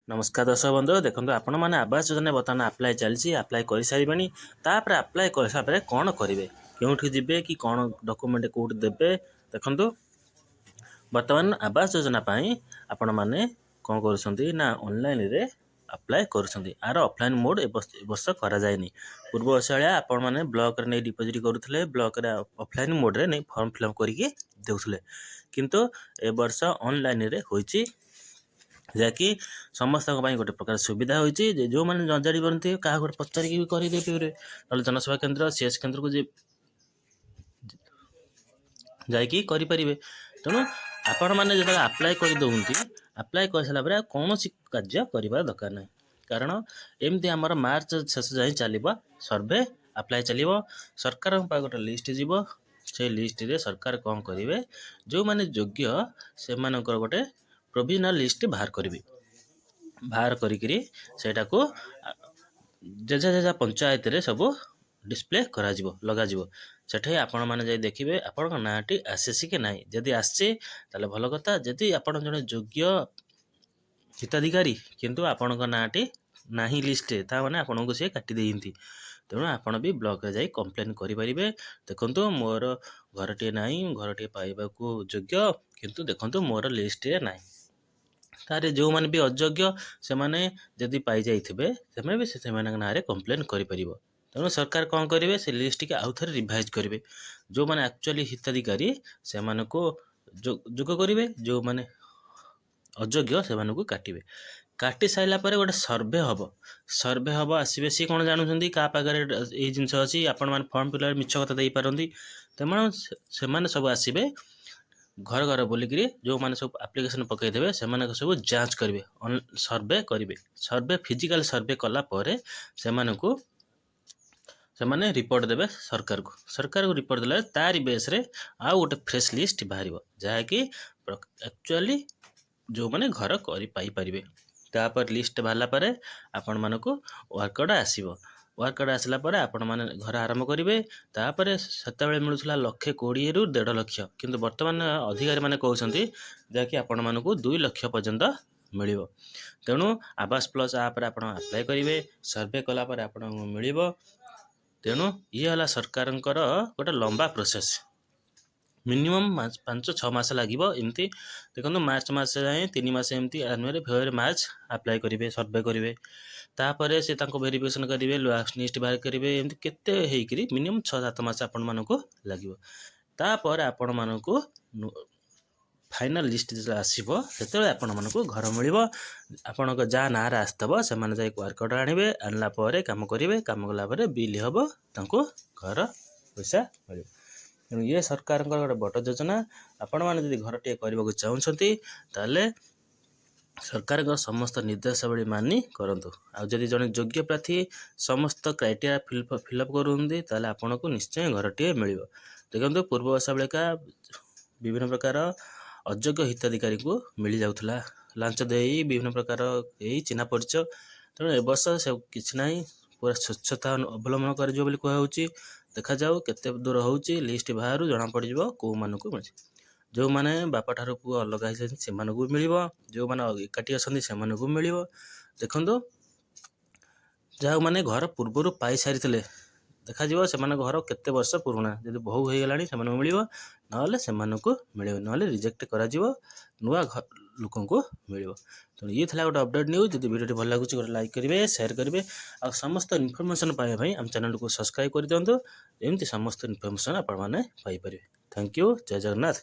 ନମସ୍କାର ଦର୍ଶକ ବନ୍ଧୁ, ଦେଖନ୍ତୁ ଆପଣମାନେ, ଆବାସ ଯୋଜନା ବର୍ତ୍ତମାନ ଆପ୍ଲାଏ ଚାଲିଛି। ଆପ୍ଲାଏ କରିସାରିବେଣି। ତାପରେ ଆପ୍ଲାଏ କରିସାରିଲା ପରେ କ'ଣ କରିବେ, କେଉଁଠି ଯିବେ କି କ'ଣ ଡକୁମେଣ୍ଟ କେଉଁଠି ଦେବେ? ଦେଖନ୍ତୁ, ବର୍ତ୍ତମାନ ଆବାସ ଯୋଜନା ପାଇଁ ଆପଣମାନେ କ'ଣ କରୁଛନ୍ତି ନା ଅନଲାଇନରେ ଆପ୍ଲାଏ କରୁଛନ୍ତି। ଆର ଅଫଲାଇନ୍ ମୋଡ଼ ଏ ବର୍ଷ କରାଯାଇନି। ପୂର୍ବ ବର୍ଷ ଭଳିଆ ଆପଣମାନେ ବ୍ଲକରେ ନେଇ ଡିପୋଜିଟ୍ କରୁଥିଲେ, ବ୍ଲକରେ ଅଫଲାଇନ୍ ମୋଡ଼ରେ ନେଇ ଫର୍ମ ଫିଲ୍ଅପ୍ କରିକି ଦେଉଥିଲେ। କିନ୍ତୁ ଏ ବର୍ଷ ଅନଲାଇନରେ ହୋଇଛି, ଯାହାକି ସମସ୍ତଙ୍କ ପାଇଁ ଗୋଟେ ପ୍ରକାର ସୁବିଧା ହୋଇଛି ଯେ ଯେଉଁମାନେ ନ ଜାଣିପାରନ୍ତି, କାହାକୁ ଗୋଟେ ପଚାରିକି ବି କରିଦେଇପାରିବେ, ନହେଲେ ଜନସେବା କେନ୍ଦ୍ର, ସିଏସ୍ କେନ୍ଦ୍ରକୁ ଯେ ଯାଇକି କରିପାରିବେ। ତେଣୁ ଆପଣମାନେ ଯେତେବେଳେ ଆପ୍ଲାଏ କରିଦେଉଛନ୍ତି, ଆପ୍ଲାଏ କରିସାରିଲା ପରେ ଆଉ କୌଣସି କାର୍ଯ୍ୟ କରିବା ଦରକାର ନାହିଁ। କାରଣ ଏମିତି ଆମର ମାର୍ଚ୍ଚ ଶେଷ ଯାଏଁ ଚାଲିବ ସର୍ଭେ, ଆପ୍ଲାଏ ଚାଲିବ। ସରକାରଙ୍କ ପାଖ ଗୋଟେ ଲିଷ୍ଟ ଯିବ। ସେଇ ଲିଷ୍ଟରେ ସରକାର କ'ଣ କରିବେ? ଯେଉଁମାନେ ଯୋଗ୍ୟ ସେମାନଙ୍କର ଗୋଟେ ପ୍ରୋଭିଜନାଲ ଲିଷ୍ଟ ବାହାର କରିବେ। ବାହାର କରିକିରି ସେଇଟାକୁ ଯେଝା ଯେଝା ପଞ୍ଚାୟତରେ ସବୁ ଡିସପ୍ଲେ କରାଯିବ, ଲଗାଯିବ। ସେଠି ଆପଣମାନେ ଯାଇ ଦେଖିବେ ଆପଣଙ୍କ ନାଁଟି ଆସିଛି କି ନାହିଁ। ଯଦି ଆସିଛି, ତାହେଲେ ଭଲ କଥା। ଯଦି ଆପଣ ଜଣେ ଯୋଗ୍ୟ ହିତାଧିକାରୀ, କିନ୍ତୁ ଆପଣଙ୍କ ନାଁଟି ନାହିଁ ଲିଷ୍ଟରେ, ତା ମାନେ ଆପଣଙ୍କୁ ସିଏ କାଟି ଦେଇଛନ୍ତି। ତେଣୁ ଆପଣ ବି ବ୍ଲକରେ ଯାଇ କମ୍ପ୍ଲେନ୍ କରିପାରିବେ, ଦେଖନ୍ତୁ ମୋର ଘରଟିଏ ନାହିଁ, ଘରଟିଏ ପାଇବାକୁ ଯୋଗ୍ୟ, କିନ୍ତୁ ଦେଖନ୍ତୁ ମୋର ଲିଷ୍ଟରେ ନାହିଁ। ତାରେ ଯେଉଁମାନେ ବି ଅଯୋଗ୍ୟ, ସେମାନେ ଯଦି ପାଇଯାଇଥିବେ, ସେମାନେ ବି ସେମାନଙ୍କ ନାଁରେ କମ୍ପ୍ଲେନ୍ କରିପାରିବ। ତେଣୁ ସରକାର କ'ଣ କରିବେ? ସେ ଲିଷ୍ଟଟିକି ଆଉ ଥରେ ରିଭାଇଜ୍ କରିବେ। ଯେଉଁମାନେ ଆକ୍ଚୁଆଲି ହିତାଧିକାରୀ ସେମାନଙ୍କୁ ଯୋଗ କରିବେ, ଯେଉଁମାନେ ଅଯୋଗ୍ୟ ସେମାନଙ୍କୁ କାଟିବେ। କାଟି ସାରିଲା ପରେ ଗୋଟେ ସର୍ଭେ ହେବ। ସର୍ଭେ ହେବ, ଆସିବେ। ସିଏ କ'ଣ ଜାଣୁଛନ୍ତି କାହା ପାଖରେ ଏଇ ଜିନିଷ ଅଛି? ଆପଣମାନେ ଫର୍ମ ଫିଲ୍ଅପ୍ ମିଛ କଥା ଦେଇପାରନ୍ତି। ତେଣୁ ସେମାନେ ସବୁ ଆସିବେ, ଘର ଘର ବୁଲିକିରି ଯେଉଁମାନେ ସବୁ ଆପ୍ଲିକେସନ୍ ପକାଇଥିବେ ସେମାନଙ୍କ ସବୁ ଯାଞ୍ଚ କରିବେ, ସର୍ଭେ କରିବେ। ସର୍ଭେ, ଫିଜିକାଲ ସର୍ଭେ କଲା ପରେ ସେମାନଙ୍କୁ ସେମାନେ ରିପୋର୍ଟ ଦେବେ ସରକାରକୁ। ସରକାରକୁ ରିପୋର୍ଟ ଦେଲେ ତାରି ବେସ୍ରେ ଆଉ ଗୋଟେ ଫ୍ରେଶ୍ ଲିଷ୍ଟ ବାହାରିବ, ଯାହାକି ଆକ୍ଚୁଆଲି ଯେଉଁମାନେ ଘର କରି ପାଇପାରିବେ। ତାପରେ ଲିଷ୍ଟ ବାହାରିଲା ପରେ ଆପଣମାନଙ୍କୁ ୱାର୍କ ଅର୍ଡ଼ର ଆସିବ। ୱାର୍କ ଅର୍ଡ଼ର ଆସିଲା ପରେ ଆପଣମାନେ ଘର ଆରମ୍ଭ କରିବେ। ତାପରେ ସେତେବେଳେ ମିଳୁଥିଲା 1 ଲକ୍ଷ 20ରୁ 1.5 ଲକ୍ଷ, କିନ୍ତୁ ବର୍ତ୍ତମାନ ଅଧିକାରୀମାନେ କହୁଛନ୍ତି ଯାହାକି ଆପଣମାନଙ୍କୁ 2 ଲକ୍ଷ ପର୍ଯ୍ୟନ୍ତ ମିଳିବ। ତେଣୁ ଆବାସ ପ୍ଲସ୍ ଆପ୍ରେ ଆପଣ ଆପ୍ଲାଏ କରିବେ, ସର୍ଭେ କଲା ପରେ ଆପଣଙ୍କୁ ମିଳିବ। ତେଣୁ ଇଏ ହେଲା ସରକାରଙ୍କର ଗୋଟେ ଲମ୍ବା ପ୍ରୋସେସ୍। ମିନିମମ୍ 5-6 ମାସ ଲାଗିବ। ଏମିତି ଦେଖନ୍ତୁ, ମାର୍ଚ୍ଚ ମାସ ଯାଏଁ 3 ମାସ, ଏମିତି ଜାନୁଆରୀ, ଫେବୃଆରୀ, ମାର୍ଚ୍ଚ ଆପ୍ଲାଏ କରିବେ, ସର୍ଭେ କରିବେ, ତାପରେ ସେ ତାଙ୍କୁ ଭେରିଫିକେସନ୍ କରିବେ, ଲିଷ୍ଟ ବାହାର କରିବେ। ଏମିତି କେତେ ହେଇକିରି ମିନିମମ୍ 6-7 ମାସ ଆପଣମାନଙ୍କୁ ଲାଗିବ। ତାପରେ ଆପଣମାନଙ୍କୁ ଫାଇନାଲ୍ ଲିଷ୍ଟ ଯେତେବେଳେ ଆସିବ, ସେତେବେଳେ ଆପଣମାନଙ୍କୁ ଘର ମିଳିବ। ଆପଣଙ୍କ ଯାହା ନାଁରେ ଆସିଥିବ, ସେମାନେ ଯାଇ ୱାର୍କ ଅର୍ଡ଼ର ଆଣିବେ। ଆଣିଲା ପରେ କାମ କରିବେ। କାମ କଲା ପରେ ବିଲ୍ ହେବ, ତାଙ୍କୁ ଘର ପଇସା ମିଳିବ। ତେଣୁ ଇଏ ସରକାରଙ୍କର ଗୋଟେ ବଡ଼ ଯୋଜନା। ଆପଣମାନେ ଯଦି ଘରଟିଏ କରିବାକୁ ଚାହୁଁଛନ୍ତି, ତାହେଲେ ସରକାରଙ୍କ ସମସ୍ତ ନିର୍ଦ୍ଦେଶାବଳୀ ମାନି କରନ୍ତୁ। ଆଉ ଯଦି ଜଣେ ଯୋଗ୍ୟ ପ୍ରାର୍ଥୀ ସମସ୍ତ କ୍ରାଇଟେରିଆ ଫିଲ୍ଅପ୍ କରୁଛନ୍ତି, ତାହେଲେ ଆପଣଙ୍କୁ ନିଶ୍ଚୟ ଘରଟିଏ ମିଳିବ। ଦେଖନ୍ତୁ, ପୂର୍ବ ବର୍ଷ ଭଳିକା ବିଭିନ୍ନ ପ୍ରକାର ଅଯୋଗ୍ୟ ହିତାଧିକାରୀଙ୍କୁ ମିଳିଯାଉଥିଲା ଲାଞ୍ଚ ଦେଇ, ବିଭିନ୍ନ ପ୍ରକାର ଏଇ ଚିହ୍ନା ପରିଚୟ। ତେଣୁ ଏ ବର୍ଷ ସେ କିଛି ନାହିଁ, ପୁରା ସ୍ୱଚ୍ଛତା ଅବଲମ୍ବନ କରାଯିବ ବୋଲି କୁହାହେଉଛି। ଦେଖାଯାଉ କେତେ ଦୂର ହେଉଛି। ଲିଷ୍ଟ ବାହାରୁ ଜଣାପଡ଼ିଯିବ କେଉଁମାନଙ୍କୁ ମିଳିଛି। ଯେଉଁମାନେ ବାପାଠାରୁ ପୁଅ ଅଲଗା ହେଇଛନ୍ତି, ସେମାନଙ୍କୁ ବି ମିଳିବ। ଯେଉଁମାନେ ଏକାଠି ଅଛନ୍ତି, ସେମାନଙ୍କୁ ବି ମିଳିବ। ଦେଖନ୍ତୁ, ଯେଉଁମାନେ ଘର ପୂର୍ବରୁ ପାଇସାରିଥିଲେ, ଦେଖାଯିବ ସେମାନଙ୍କ ଘର କେତେ ବର୍ଷ ପୁରୁଣା। ଯଦି ବହୁ ହେଇଗଲାଣି, ସେମାନଙ୍କୁ ମିଳିବ, ନହେଲେ ସେମାନଙ୍କୁ ମିଳିବ, ନହେଲେ ରିଜେକ୍ଟ କରାଯିବ, ନୂଆ ଲୋକଙ୍କୁ ମିଳିବ। ତେଣୁ ଇଏ ଥିଲା ଗୋଟେ ଅପଡ଼େଟ୍ ନ୍ୟୁଜ୍। ଯଦି ଭିଡ଼ିଓଟି ଭଲ ଲାଗୁଛି, ଗୋଟେ ଲାଇକ୍ କରିବେ, ସେୟାର କରିବେ ଆଉ ସମସ୍ତ ଇନଫର୍ମେସନ୍ ପାଇବା ପାଇଁ ଆମ ଚ୍ୟାନେଲକୁ ସବସ୍କ୍ରାଇବ୍ କରିଦିଅନ୍ତୁ। ଏମିତି ସମସ୍ତ ଇନଫର୍ମେସନ୍ ଆପଣମାନେ ପାଇପାରିବେ। Thank you. Jay Jagannath.